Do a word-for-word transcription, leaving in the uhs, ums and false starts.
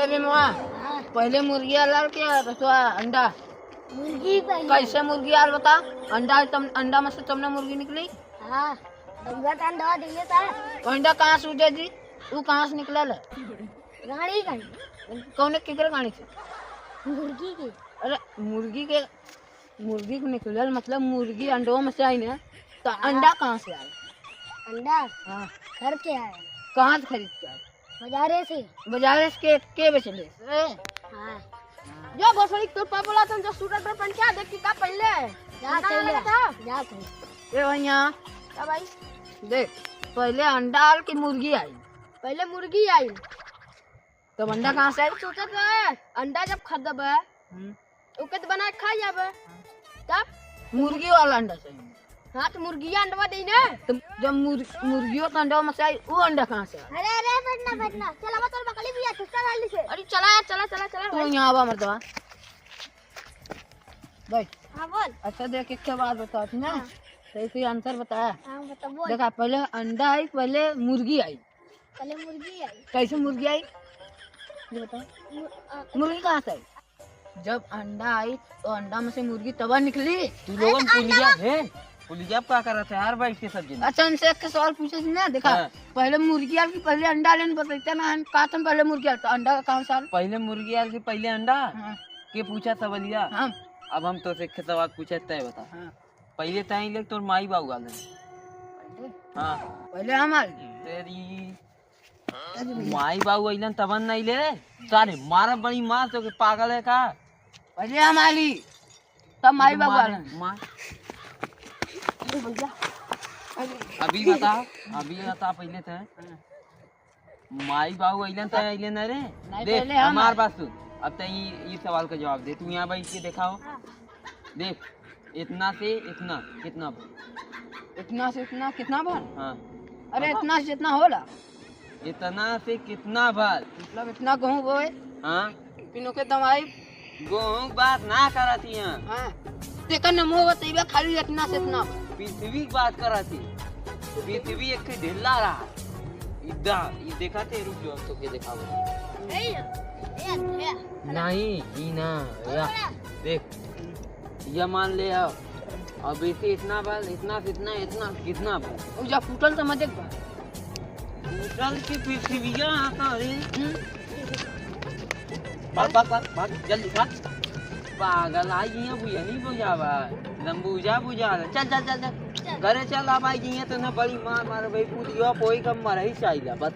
ए भीमवा, हाँ। पहिले मुर्गी आल के रसवा अंडा। मुर्गी पहिले। कैसे मुर्गी आल बता? अंडा तम, अंडा में से तमने मुर्गी निकली? हाँ, अंडा तो अंडा दिए था। तो अंडा कहाँ से उठे जी? ऊ कहाँ से निकलल? गाड़ी का। कौने केकरे गाड़ी से? मुर्गी के। अरे मुर्गी के, मुर्गी के निकलल मतलब मुर्गी अंडवा में से आई ना, तो हाँ। अंडा कहाँ से आए? अंडा? हाँ। घर के आए। कहाँ से खरीद के आए? बाजारे से। बाजारे से के, के बेचले? ए? हाँ। जो भोसड़ी तोर पाप वाला तुम जो सूटर पर पहन के आ, देख कि का पहले है। जा अंडा पहले। लगा था? जा पहले। ए भैया। का भाई? देख, पहले अंडा आल कि मुर्गी आई? पहले मुर्गी आई। तब अंडा कहाँ से आई? सोचत रहे, अंडा जब खरीदबे, हम्म। ओके तो बना के खा जाबे। तब? मुर्गी वाला अंडा चाहिए। हाँ, तो मुर्गिया अंडवा देई ना। तो जब मुर-, मुर्गियों का अंडवा में से आई, वो अंडा कहाँ से आया? अरे, अरे, बैठना, बैठना। चल, अब तोर बकली भी है, चुस्ता डाल से। अरे, चला यार, चला, चला, चला, तू भाई। यहाँ आवा, मर्दवा। बैठ। हाँ, बोल। अच्छा, देख, एक ठे बात बताओ, ठीक ना? हाँ। तो इसे आंसर बताया। हाँ, बता, बोल। देखा, पहले अंडा आई, पहले मुर्गी आई। पहले मुर्गी आई। कैसे मुर्गी आई? ये बताओ। मु-, आ, मुर्गी कहाँ से आई? जब अंडा आई, तो अंडा में से मुर्गी तब निकली। तू लोगन अरे, पुलिया अंडा है, पुलिया का करत है यार, बैठ के सब जने। अच्छा, इनसे एक सवाल पूछे थी ना, देखा, हाँ। पहले मुर्गी आल कि पहले अंडा लेन बतैते ना, हम कहा था पहले मुर्गी आल, तो अंडा कहाँ से आल? पहले मुर्गी आल कि पहले अंडा? हाँ। के पूछा सवालिया? हम। अब हम तोसे एक सवाल पूछे, तय बता। हाँ। पहले तय ले तोर माई बाबू आल। पहले? हाँ। पहले हम आल। तेरी माई बाबू अइलन तबन नहीं ले। सारे मारा बड़ी मार तो के पागल है का? पहले हम आली, तब माई बाबू मार, आलन। मार। अरे भैया। अभी बता, अभी बता पहले तय। माई बाबू अइलन तय अइले ना रे। नहीं, देख, पहले हम हमार आए। बात सुन। अब तय ई, ई सवाल का जवाब दे। तू यहाँ बैठ के देखाओ। हाँ। देख, इतना से इतना कितना भर? इतना से इतना कितना भर? हाँ। अरे, अब इतना से जितना होला। इतना से कितना भर? मतलब इतना गेहूं बोए। हाँ। पिनो के दवाई। गेहूं के बात ना करत ही हैं। हाँ। तेकर नमो बतइबे खाली इतना से इतना भर। पृथ्वी की बात करत ही। पृथ्वी एक ठे ढेला रहा। इदा, ई देखा थे, रुक जाओ, तो के देखाओ। ए, ए, ए। नहीं, ई ना, या, देख। या मान ले अब, अब इसे इतना बार, इतना से इतना, इतना, कितना बार? उ जा फूटल समझ एक बार। फूटल की पृथ्विया आता रे। हम्म। भाग, भाग, भाग, भाग, जल्दी भाग। पागल, आई ये बुझा नहीं बुझावा। लंबूजा बुझा रहा। चल, चल, चल, चल। चल। घरे चल, अब आई ये तो ना बड़ी मार मार भाई, पूरी हो, कोई कम मर ही चाहिए, बस।